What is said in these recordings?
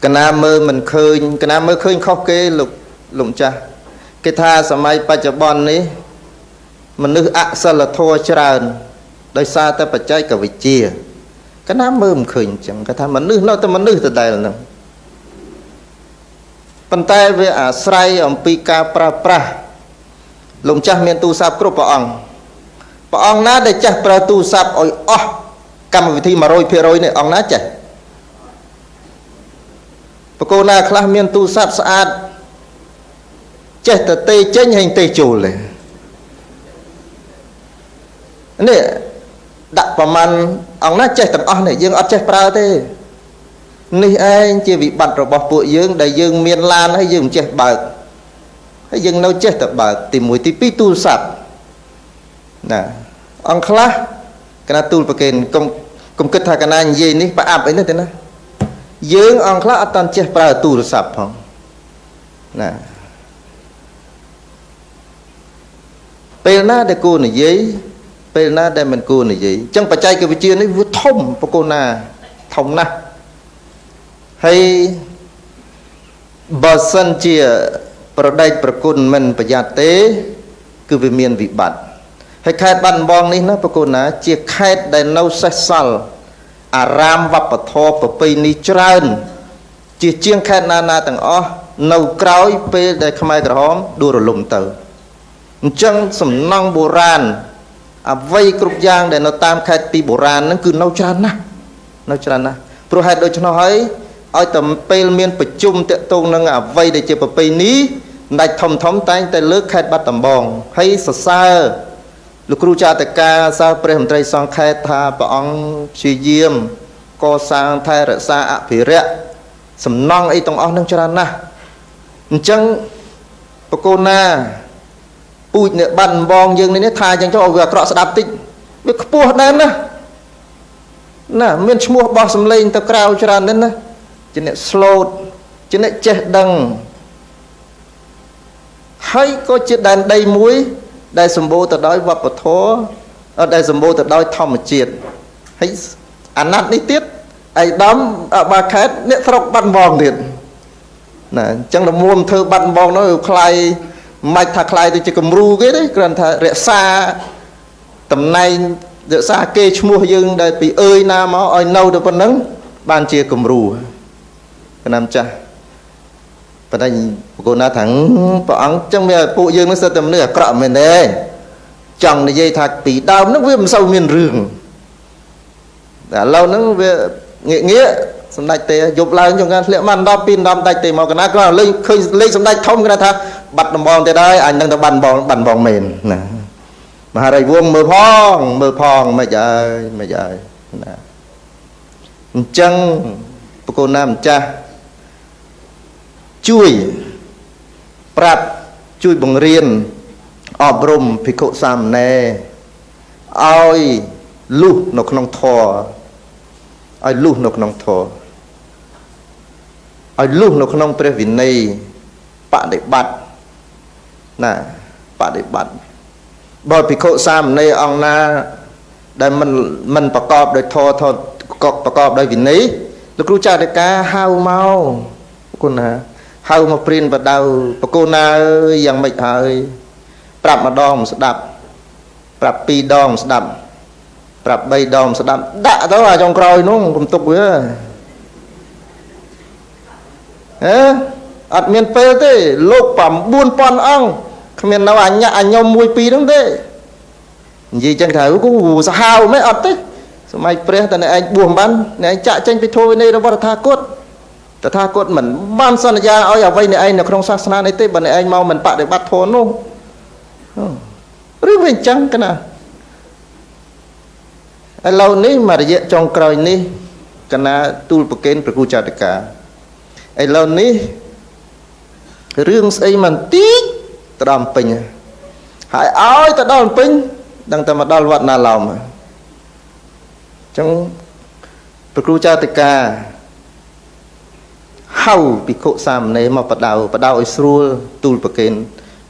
កណាមើលមិនឃើញកណាមើលឃើញខុសគេលោកលោកម្ចាស់គេថាសម័យបច្ចុប្បន្ននេះមនុស្សអសិលធម៌ច្រើនដោយសារតែបច្ចេកវិទ្យាកណាមើលមិនឃើញអញ្ចឹងគេថាមនុស្សនៅតែមនុស្សដដែលហ្នឹងប៉ុន្តែវាអាស្រ័យអំពីការប្រើប្រាស់លោកម្ចាស់មានទូរស័ព្ទគ្រប់ព្រះអង្គព្រះអង្គណាដែលចេះប្រើទូរស័ព្ទឲ្យអស់កម្មវិធី 100% នេះអង្គណាចេះបកគោណាខ្លះមានទូរស័ព្ទស្អាតចេះតែទេចេញហើយទេចូលទេនេះដាក់ប្រមាណអង្គណាចេះទាំងអស់នេះយើងអត់ចេះប្រើទេនេះឯងជាវិបត្តិរបស់ពួកយើងដែលយើងមានឡានហើយយើងមិនចេះបើកហើយយើងនៅចេះតែបើកទី1ទី2ទូរស័ព្ទណាអង្គខ្លះកណាទូលប្រកេនកុំគិតថាកណានិយាយនេះប្រអាប់អីនេះទេណាយើងអង្គខ្លះអត់តាន់ចេះប្រើទូរស័ព្ទផងណាពេលណាដែលគួរនិយាយពេលណាដែលមិនគួរនិយាយអញ្ចឹងបច្ចេកវិទ្យានេះវាធំបកូណាធំណាស់ហើយបើសិនជាប្រដេចប្រគុណមិនប្រយ័ត្នទេគឺវាមានវិបត្តិហើយខេត្តបាត់ដំបងនេះណាបកូណាជាខេត្តដែលនៅសេសសល់អារាមវប្បធម៌ប្រពៃណីច្រើនជាជាងខេត្តណាណាទាំងអស់នៅក្រោយពេលដែលខ្មែរក្រហមដួលរលំទៅអញ្ចឹងសំណង់បុរាណអ្វីគ្រប់យ៉ាងដែលនៅតាមខេត្តពីបុរាណហ្នឹងគឺនៅច្រើនណាស់នៅច្រើនណាស់ព្រោះហេតុដូច្នោះហើយឲ្យតែពេលមានប្រជុំតាក់ទងនឹងអ្វីដែលជាប្រពៃណីសម្ដេចធំធំតែងតែលើកខេត្តបាត់ដំបងហើយសរសើរលោកគ្រូចាតកាសើព្រះមន្ត្រីសង្ឃខេត្តថាព្រះអង្គព្យាយាមកសាងថែរក្សាអភិរក្សសំណង់អីទាំងអស់នឹងច្រើនណាស់អញ្ចឹងបកូនណាពូជអ្នកបាត់ដំបងយើងនេះថាអញ្ចឹងចុះឲ្យវាអាក្រក់ស្ដាប់តិចវាខ្ពស់ដែរណាណាមានឈ្មោះបោះសំឡេងទៅក្រៅច្រើនណាស់ណាជាអ្នកស្លូតជាអ្នកចេះដឹងហើយក៏ជាដែនដីមួយដែលសម្បូរទៅដោយវប្បធម៌ដែលសម្បូរទៅដោយធម្មជាតិហើយអាណត្តិនេះទៀតឯកឧត្តមអបាខេតអ្នកស្រុកបាត់ដំបងទៀតណាអញ្ចឹងល្មមធ្វើបាត់ដំបងនោះខ្លាយមិនថាខ្លាយទៅជាគំរូគេទេគ្រាន់ថារក្សាតំណែងរក្សាគេឈ្មោះយើងដែលពីអើយណាមកឲ្យនៅទៅប៉ុណ្ណឹងបានជាគំរូកណាំចាស់ប៉ុន្តែបកូនណាថាព្រះអង្គចឹងវាពួកយើងនឹងសិតតែមនុស្សអាក្រក់មែនទេចង់និយាយថាពីដើមហ្នឹងវាមិនសូវមានរឿងតែឥឡូវហ្នឹងវាងាកងាកសម្ដេចទេយប់ឡើងចង្ការធ្លាក់មក10 2 10ដាច់ទេមកកណាគាត់លេងឃើញលេខសម្ដេចធំគេថាបាត់ដំបងទៀតហើយអញនឹងទៅបាត់ដំបងបាត់ដំបងមែនណាមហារាជវង្សមើលផងមើលផងមិនអើយមិនអើយណាអញ្ចឹងបកូនណាម្ចាស់ជួយប្រាប់ជួយបង្រៀនអប់រំភិក្ខុសាមណេរឲ្យលុះនៅក្នុងធម៌ឲ្យលុះនៅក្នុងធម៌ឲ្យលុះនៅក្នុងព្រះវិន័យបដិបត្តិណាបដិបត្តិបើភិក្ខុសាមណេរអង្គណាដែលមិនប្រកបដោយធម៌ប្រកបដោយវិន័យលោកគ្រូចារិកាហៅមកគុណណាហៅមកព្រានបដៅបកូនណាអើយយ៉ាងម៉េចហើយប្រាប់ម្ដងមិនស្ដាប់ប្រាប់ពីរដងមិនស្ដាប់ប្រាប់បីដងមិនស្ដាប់ដាក់ទៅអាចុងក្រោយនោះកុំទុកវាហេអត់មានពេលទេលោក9000អង្គគ្មាននៅអញ្ញអញម1 2ហ្នឹងទេនិយាយចឹងថាគូសាហាវមិនអត់ទេសម័យព្រះតែអ្នកឯងបួសមិនបានអ្នកឯងចាក់ចេញពីធម៌វិន័យរបស់តថាគតតថាគតមិនបានសន្យាឲ្យអ្វីអ្នកឯងនៅក្នុងសាសនានេះទេបើអ្នកឯងមកមិនបដិបត្តិធម៌នោះឬវាអញ្ចឹងកណាឥឡូវនេះមួយរយៈចុងក្រោយនេះកណាទូលប្រកេនព្រះគ្រូចាតកាឥឡូវនេះរឿងស្អីមិនតិចទៅដល់ពេញហើយឲ្យទៅដល់ពេញដឹងតែមកដល់វត្តណាឡោមអញ្ចឹងព្រះគ្រូចាតកាហៅភិក្ខុសាមណេរមកបដៅបដៅឲ្យស្រួលទូលប្រកេន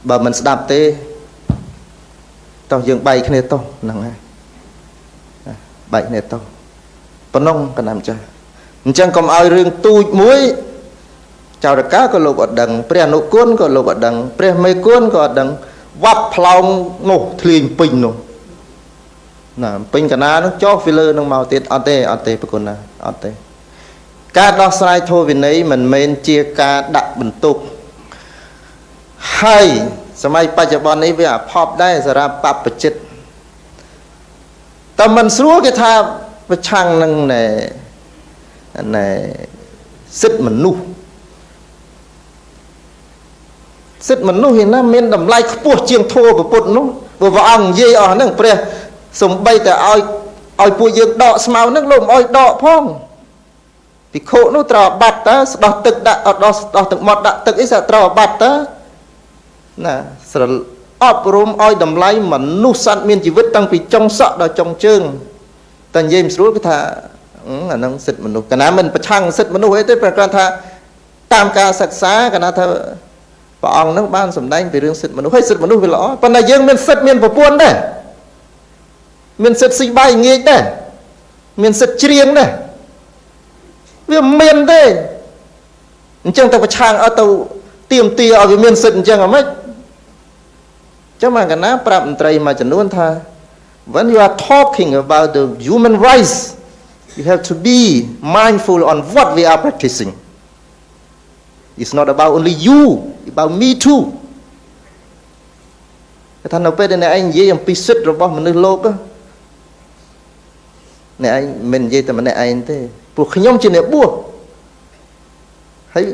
បើមិនស្ដាប់ទេតោះយើងបែកគ្នាតោះហ្នឹងហើយបែកគ្នាតោះប៉ុណ្ណឹងកណាំចាស់អញ្ចឹងកុំឲ្យរឿងទូចមួយ ចៅរកាក៏លោកអត់ដឹងព្រះអនុគុណក៏លោកអត់ដឹងព្រះមេគុណក៏អត់ដឹងវត្តផ្លោងនោះធ្លាយពេញនោះណាពេញកណានោះចុះពីលើនឹងមកទៀតអត់ទេអត់ទេប្រគុណណាអត់ទេការដោះស្រាយធម៌វិន័យមិនមែនជាការដាក់បន្ទុកហើយសម័យបច្ចុប្បន្ននេះវាអភ័ព្វដែរសម្រាប់បព្វជិតតែមិនស្រួលគេថាប្រឆាំងនឹងណែណែសិទ្ធិមនុស្សសិទ្ធិមនុស្សឯណាមានតម្លៃខ្ពស់ជាងធម៌ពុទ្ធនោះព្រោះព្រះអង្គនិយាយអស់ហ្នឹងព្រះសំបីតែឲ្យពួកយើងដកស្មៅហ្នឹងលោកមិនឲ្យដកផងភិក្ខុនោះត្រូវអាបត្តិតើស្ដោះទឹកដាក់អត់ដោះស្ដោះទឹកមាត់ដាក់ទឹកអីសត្រូវអាបត្តិតើណាស្រអប់រំឲ្យតម្លៃមនុស្សសត្វមានជីវិតតាំងពីចុងសក់ដល់ចុងជើងតែនិយាយមិនស្រួលគឺថាអាហ្នឹងសិទ្ធិមនុស្សកាលណាមិនប្រឆាំងសិទ្ធិមនុស្សអីទេព្រោះគាត់ថាតាមការសិក្សាកាលណាថាព្រះអង្គហ្នឹងបានសម្ដែងពីរឿងសិទ្ធិមនុស្សហើយសិទ្ធិមនុស្សវាល្អប៉ុន្តែយើងមានសិទ្ធិមានប្រពន្ធដែរមានសិទ្ធិស៊ីបាយងាយដែរមានសិទ្ធិច្រៀងដែរវាមានទេអញ្ចឹងទៅប្រឆាំងឲ្យទៅទៀមទាឲ្យវាមានសិទ្ធិអញ្ចឹងហ្មងចឹងមកកណាប្រាប់មន្ត្រីមួយចំនួនថា when you are talking about the human rights you have to be mindful on what we are practicing. It's not about only you, about me too. គេថានៅពេលដែលអ្នកឯងនិយាយអំពីសិទ្ធិរបស់មនុស្សលោកអ្នកឯងមិននិយាយតែម្នាក់ឯងទេព្រោះខ្ញុំជាអ្នកបួសហើយ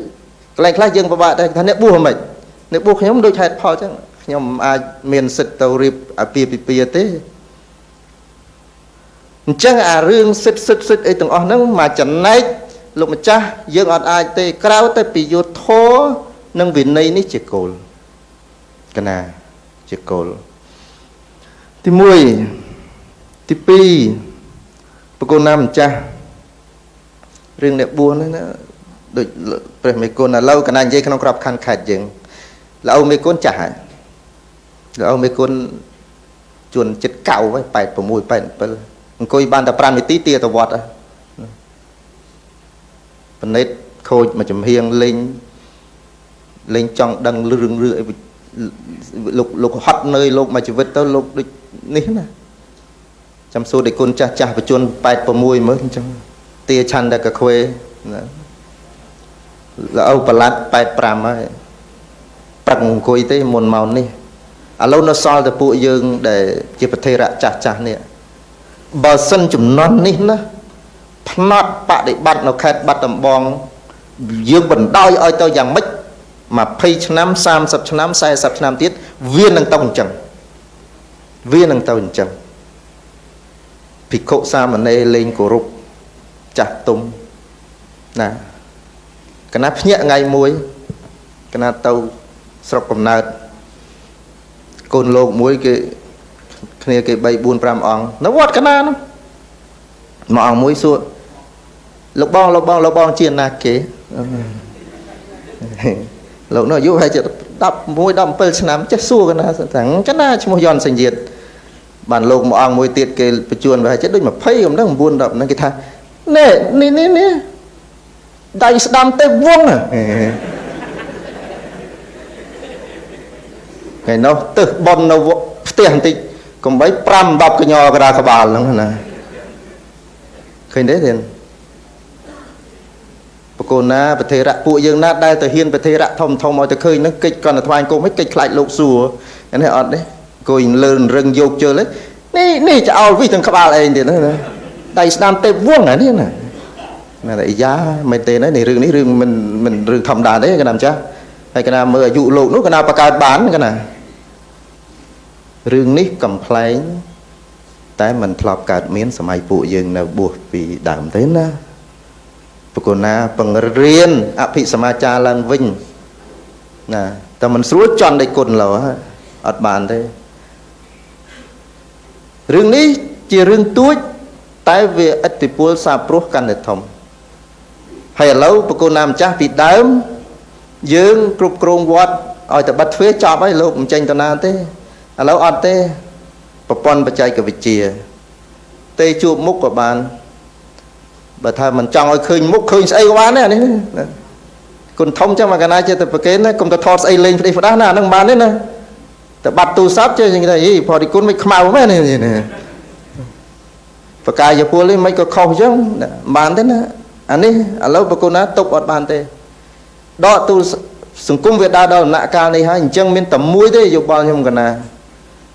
កន្លែងខ្លះយើងពិបាកដែរថាអ្នកបួសហ្មងអ្នកបួសខ្ញុំដូចហេតុផលចឹងខ្ញុំអាចមានសិទ្ធិទៅរៀបអាពាហ៍ពិពាហ៍ទេអញ្ចឹងអារឿងសិទ្ធិសិទ្ធិសិទ្ធិអីទាំងអស់ហ្នឹងមកចំណែកលោកម្ចាស់យើងអត់អាចទេក្រៅតែពីយោធម៌និងវិន័យនេះជាគោលកណាជាគោលទី1ទី2ប្រគុណណាម្ចាស់រឿងអ្នកបួសហ្នឹងណាដូចព្រះមេគុណឥឡូវកណានិយាយក្នុងក្របខ័ណ្ឌខេត្តយើងលោកមេគុណចាស់ហើយលោកមេគុណជួនចិត្តកៅហើយ86 87អង្គុយបានតែ5នាទីទាទៅវត្តបណិតខូចមួយចំហៀងលេងលេងចង់ដឹងរឿងរឿងអីលោកហត់នឿយលោកមួយជីវិតទៅលោកដូចនេះណាចាំសួរដេគុណចាស់ចាស់បជន86មើលអញ្ចឹងទាឆន្ទកខ្វេណាលោកប្រឡាត់85ហើយប្រឹងអង្គុយទេមុនមកនេះឥឡូវនៅសល់តែពួកយើងដែលជាប្រធេរៈចាស់ចាស់នេះបើសិនចំនួននេះណាផ្នត់បដិបត្តិនៅខេត្តបាត់ដំបងយើងបណ្ដោយឲ្យទៅយ៉ាងម៉េច20ឆ្នាំ30ឆ្នាំ40ឆ្នាំទៀតវានឹងទៅអញ្ចឹងវានឹងទៅអញ្ចឹងភិក្ខុសាមណេរលេងគោរពចាស់ទុំណាកណាភ្ញាក់ថ្ងៃមួយកណាទៅស្រុកកំណើតកូនលោកមួយគេគ្នាគេ3 4 5អង្គនៅវត្តកណានោះមួយអង្គមួយសួរលោកបងលោកបងលោកបងជាណាគេលោកនោះអាយុហើយជិត11 17ឆ្នាំចេះសួរកណាថាកណាឈ្មោះយ៉នសញ្ជាតិបានលោកមួយអង្គមួយទៀតគេបញ្ជួនប្រហែលជិតដូច20កំដឹង9 10ហ្នឹងគេថានេះនេះនេះនេះដៃស្ដាំទេវងថ្ងៃនោះទឹះប៉ុននៅផ្ទះបន្តិចកុំបី5 10កញកដាក្បាលហ្នឹងណាឃើញទេទេប្រគោណាប្រធេរៈពួកយើងណាដែលទៅហ៊ានប្រធេរៈធំធំឲ្យទៅឃើញហ្នឹងកិច្ចគាត់ទៅថ្វាយគុំឲ្យកិច្ចខ្លាចលោកសួរនេះអត់ទេអង្គុយលើរឹងយកជើលនេះនេះចោលវិសទាំងក្បាលឯងទៀតណាដៃស្ដាំទេវងអានេះណាណាអាយ៉ាមិនទេណានេះរឿងនេះរឿងមិនមិនរឿងធម្មតាទេកណាម្ចាស់ហើយកណាមើលអាយុលោកនោះកណាបង្កើតបានកណារឿងនេះកំ pl ែងតែមិនធ្លាប់កើតមានសម័យពួកយើងនៅបួសពីដើមទេណាប្រគុណណាបង្រៀនអភិសមាចារឡើងវិញណាតែមិនស្រួលចន់ដេគុណឡើយអត់បានទេរឿងនេះជារឿងទួចតែវាឥទ្ធិពលសាព្រោះកាន់តែធំហើយឥឡូវប្រគុណណាម្ចាស់ពីដើមយើងគ្រប់គ្រងវត្តឲ្យតែបិទទ្វារចប់ហើយលោកមិនចេញទៅណាទេឥឡូវអត់ទេប្រព័ន្ធបច្ចេកវិទ្យាទេជួបមុខក៏បានបើថាមិនចង់ឲ្យឃើញមុខឃើញស្អីក៏បានដែរនេះ គុណធំចឹងមកកណាចេះតែប្រគេនណាកុំទៅថតស្អីលេងផ្ដេសផ្ដាស់ណាអាហ្នឹងបានទេណាតែបាត់ទូរស័ព្ទចេះយ៉ាងថាអីផលិគុណមិនខ្មៅមែននេះបកាយពលនេះមិនក៏ខុសចឹងបានទេណាអានេះឥឡូវប្រគុណណាទប់អត់បានទេដកទូសង្គមវាដើរដល់ដំណាក់កាលនេះហើយអញ្ចឹងមានតែមួយទេយោបល់ខ្ញុំកណា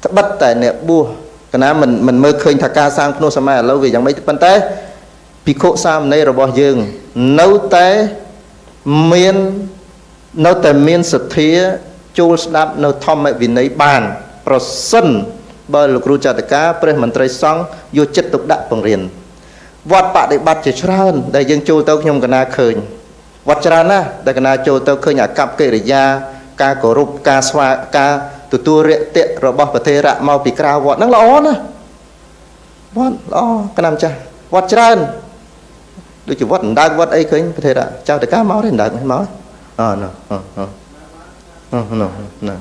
ត្បិតតែអ្នកបួសកណាមិនមើលឃើញថាការសាងភ្នោះសម័យឥឡូវវាយ៉ាងម៉េចប៉ុន្តែភិក្ខុសាមណេររបស់យើងនៅតែមានសទ្ធាចូលស្ដាប់នៅធម្មវិន័យបានប្រសិនបើលោកគ្រូចតកាព្រះមន្ត្រីសង្ឃយកចិត្តទុកដាក់បង្រៀនវត្តបដិបត្តិជាច្រើនដែលយើងចូលទៅខ្ញុំកណាឃើញវត្តច្រើនណាស់ដែលកណាចូលទៅឃើញអាកប្បកិរិយាការគោរពការស្វាការទទួលរាក់ទាក់របស់ប្រធេរៈមកពីក្រៅវត្តហ្នឹងល្អណាស់វត្តល្អកណាម្ចាស់វត្តច្រើនដូចជាវត្តអណ្ដើកវត្តអីឃើញប្រធេរៈចៅតកាមកទេអណ្ដើកមកអណូអណូណា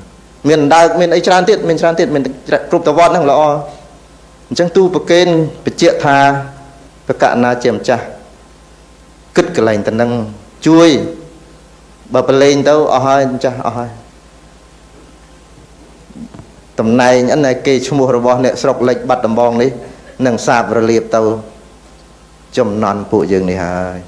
មានអណ្ដើកមានអីច្រើនទៀតមានច្រើនទៀតមានគ្រប់តវត្តហ្នឹងល្អអញ្ចឹងទូប្រកេនបញ្ជាក់ថាប្រកណាជាម្ចាស់គិតកន្លែងតំណឹងជួយបើប្រឡែងទៅអស់ហើយម្ចាស់អស់ហើយតំណែងអីគេឈ្មោះរបស់អ្នកស្រុកលិចបាត់ដំបងនេះនឹងសាបរលាបទៅចំណន់ពួកយើងនេះហើយ